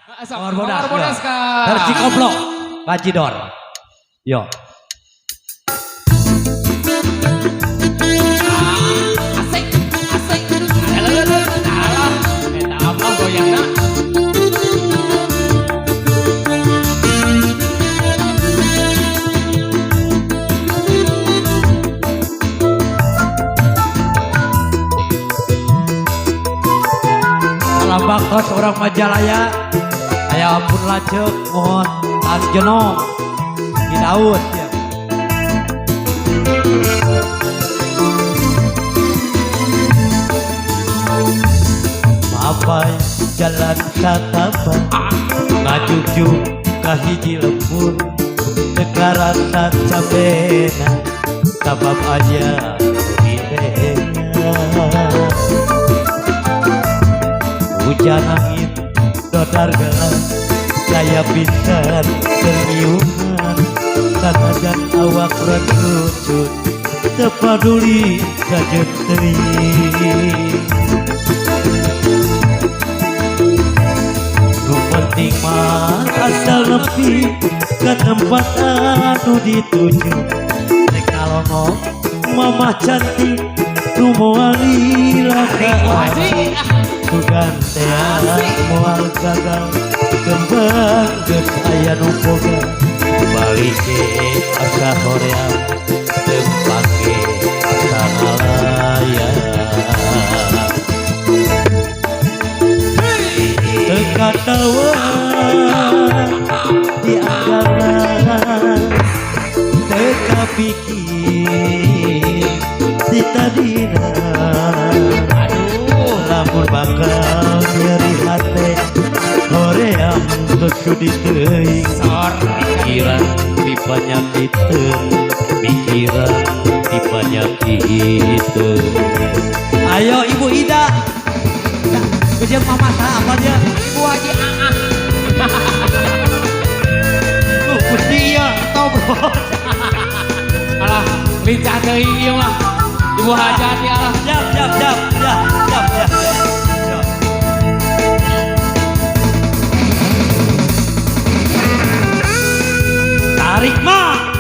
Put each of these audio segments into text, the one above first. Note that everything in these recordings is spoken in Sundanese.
Mawar bodas. Mawar bodas yo. ka. Dari Cikoplo, Bajidor. Yo. Asik, asik. Alah, alah. Eta apa goyangna? Salam baktos orang Majalaya. Aya pun lanceuk mohon Tangjenong di Daud ya. Mapai jalan satapa ngajugjug ka hiji lembur teu karasa capena sabab aya ditehna. Hujan angin dodar gelang saya pisan terniuhan sanajan awak recucut teu paduli kajeun teuing. Nu penting mah asal nepi ka tempat anu dituju rek ngalongok mamah cantik nu moal lila ka Ibu Haji. Sugan teh moal gagal kembang geus aya nu boga balik ge asa hoream teu ge asa ngalayang teu katawa di anggaran teu kapikir di tadina. Aduh. Lamun bakal nyeri hate hoream teu sudi teuing. Sor. Pikiran dipanyakiteun, pikiran dipanyakiteun. Ayo Ibu Ida. Kejeng mama saha apa dia? Ibu Haji Aah. Gusti ieu top. Alah, lincah teuing ieu mah. Ibu Hajat ya alah. Siap, siap, siap, siap, siap, siap. Siap. Tarik mah.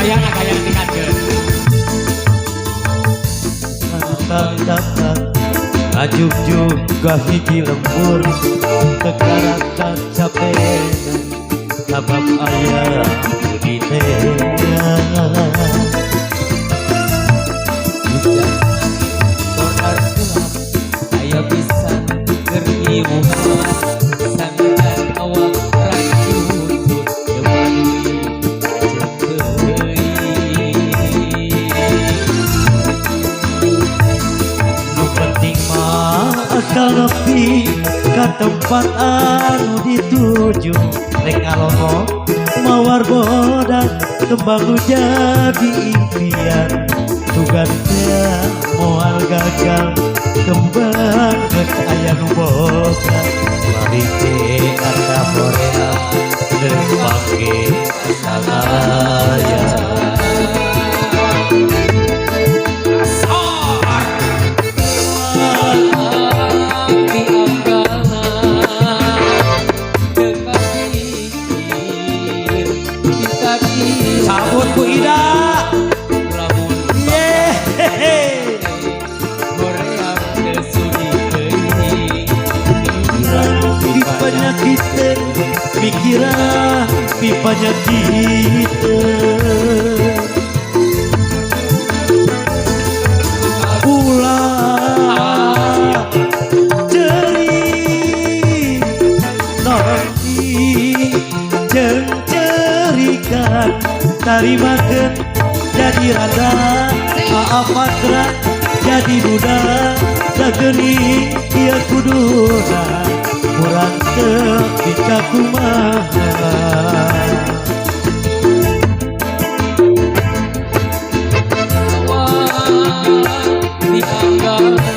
Gayana gayana tingkatkeun. Mantap ngajugjug ka hiji lembur teu karasa capena sabab aya budi teh. Hujan dodar gelap aya pisan keur ngiuhan sanajan awak racutut teu paduli kajeun teuing. Nu penting mah asal nepi ka tempat anu dituju rek ngalongok mawar bodas kembang nu jadi impian sugan teh moal gagal kembang geus aya nu boga balik ge asa hoream leumpang ge asa aya. Asor. Di anggalna teu kapikir di tadina. Cabut ku Ida. Lamun Yehehe. hoream teu sudi teuing. Pipanyakiteun, pikiran pipanyakiteun. Ulah ceri nonti jeung cerikan tarimakeun jadi rada Aa Patra jadi duda da geuning ieu kuduna urang teu bisa kumaha. Di anggalna.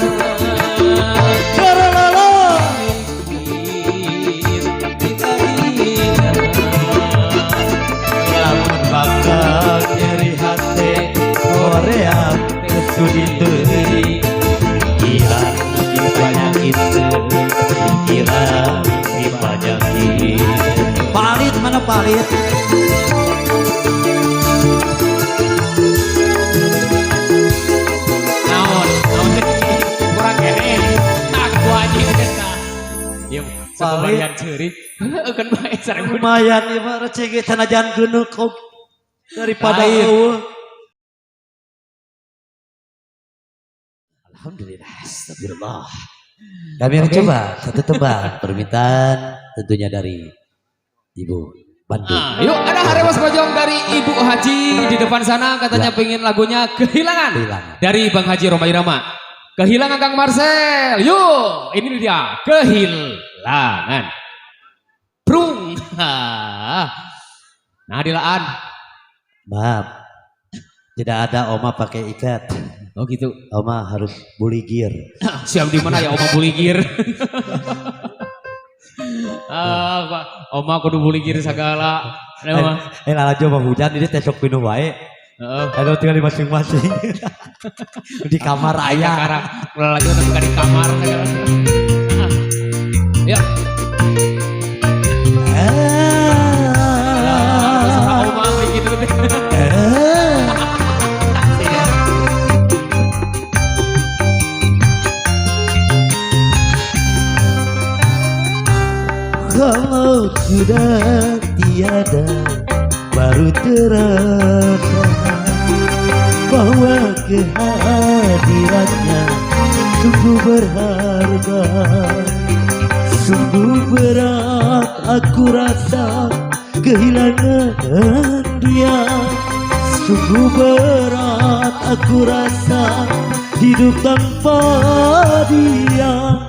Sudi teuing, pikiran dipanyakin, pikiran dipanyakin. Palit mana palit? Naon, naon teh? Kurang keneh. Tak ku anjing teh tah. Ieu sakabarian ceurik. Heueuh kan bae sareng budak. Lumayan ieu mah receh ge sanajan geuneuh kok daripada Lain. Eueuh. Alhamdulillah, astagfirullah. Kami akan coba satu tembang permintaan tentunya dari Ibu Bandung. Ah, yuk ada Harewas Bojong dari Ibu Haji di depan sana katanya pengen lagunya Kehilangan. Kehilangan. Dari Bang Haji Rhoma Irama. Kehilangan Kang Marcel. Yuk, ini dia Kehilangan. Prung. Nah, dilaan. Maaf, tidak ada oma pakai ikat. Oh gitu. Oma harus buligir. Siap di mana ya Oma buligir? Ah, Pak, Oma kudu buligir segala. Nah, Oma. Lalajo mah hujan ini teh sok minum wae. Heeh. Aduh tinggal di masing-masing. Di kamar ayah. Sekarang mulai lagi udah buka di kamar segala. Ah. Ya. Ah. Oma begitu teh. Eh. Kalau sudah tiada baru terasa bahwa kehadirannya sungguh berharga. Sungguh berat aku rasa kehilangan dia. Sungguh berat aku rasa hidup tanpa dia.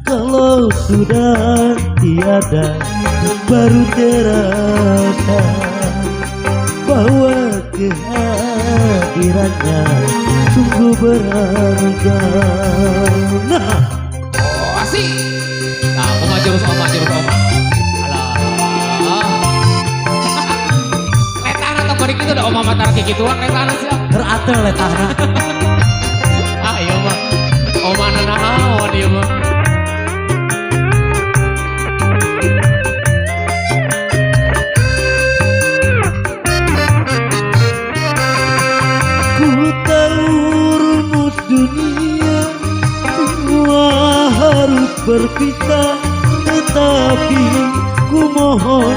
Kalau sudah tiada baru terasa bahwa kehadirannya sungguh berharga. Nah, Oh, asik. Nah, Oma jurus Oma, jurus Oma. Alah. Letahna atau balik itu udah Oma mata kayak gitu lah letahna sih. Teratur letahna. Ah, iya mah. Oma nanaon ieu mah. Ku tahu rumus dunia, semua harus berpisah, tetapi ku mohon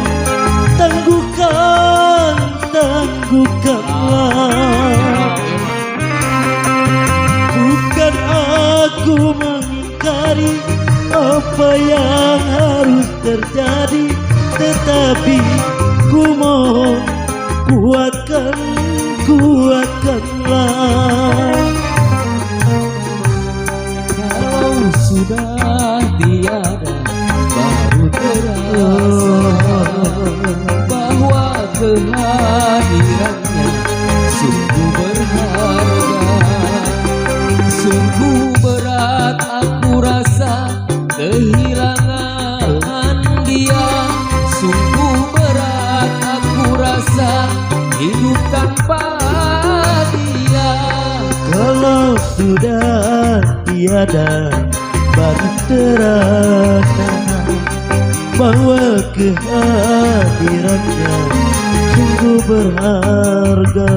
tangguhkan, tangguhkanlah. Bukan aku mengingkari apa yang harus terjadi, tetapi ku mohon kuatkan, kuatkanlah. Kalau sudah tiada baru terasa bahwa kehadirannya sungguh berharga. Sungguh berat aku rasa kehilangan dia. Sungguh berat aku rasa hidup tanpa dia. Kalau sudah tiada baru terasa bahwa kehadirannya sungguh berharga.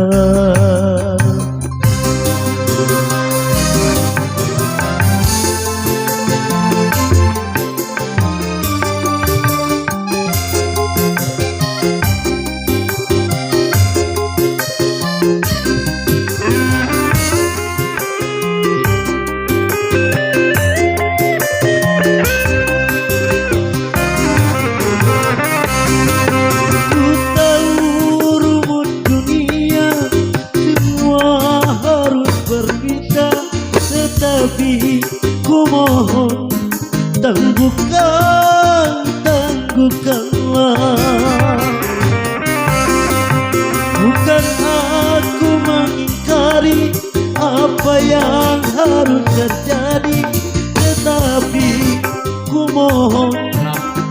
Ku tahu rumus dunia, semua harus berpisah, tetapi ku mohon tangguhkan, tangguhkanlah. Bukan aku mengingkari apa yang harus terjadi, tetapi ku mohon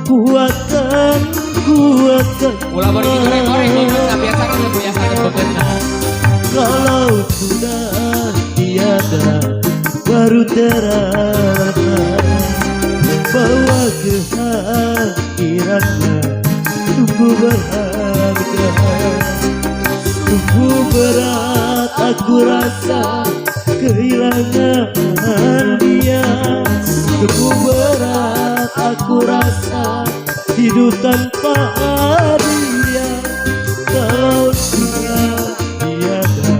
kuatkan, kuatkan. Ulah baru dikorek-korek, beungeut biasa kan biasa beungeut. Kalau sudah tiada tiada, baru terasa bahwa kehadirannya sungguh berharga. Sungguh berat aku rasa kehilangan dia. Sungguh berat aku rasa hidup tanpa dia. Kalau dia tiada,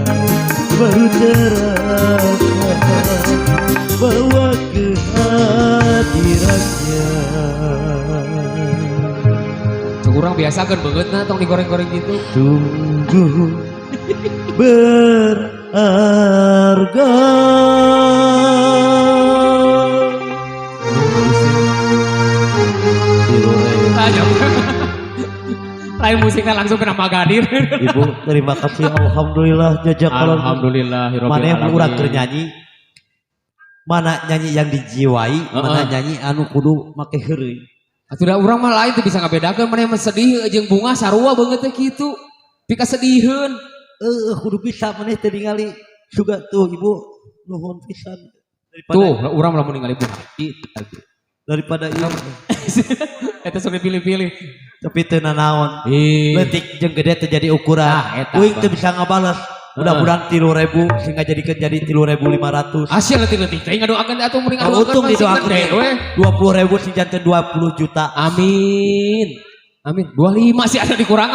baru terasa bahwa kehadirannya Cek urang biasakeun beungeutna, tong digoreng-goreng gitu. Sungguh berharga. Aja. Lain musiknya langsung kena Magadir. Ibu, terima kasih, alhamdulillah jajak kalau Alhamdulillah. Mana yang urang keur nyanyi, mana nyanyi yang dijiwai, mana nyanyi anu kudu make heureuy. Atuh da urang mah lain teu bisa ngabedakeun mana yang sedih jeung bunga, sarua beungeut teh kitu. Pikasediheun. Eh, kudu bisa maneh teh ningali suga tuh. Ibu, nuhun pisan daripada Tuh, urang lamun ningali bunga. Itu lagi. Daripada ieu. Eta sok dipilih-pilih. Tapi teu nanaon. Ih. Leutik jeung gede teu jadi ukuran. Ah, eta, Uing teu Bang. Bisa ngabales. Mudah-mudahan 3.000 sehingga jadikeun jadi 3.500. Asia leutik-leutik teh ngadoakeun atuh, mending Kalau ngadoakeun untung mah sing didoakeun gede we. 20.000 sing janten 20 juta. Amin. Amin. 25 sih ada dikurangan.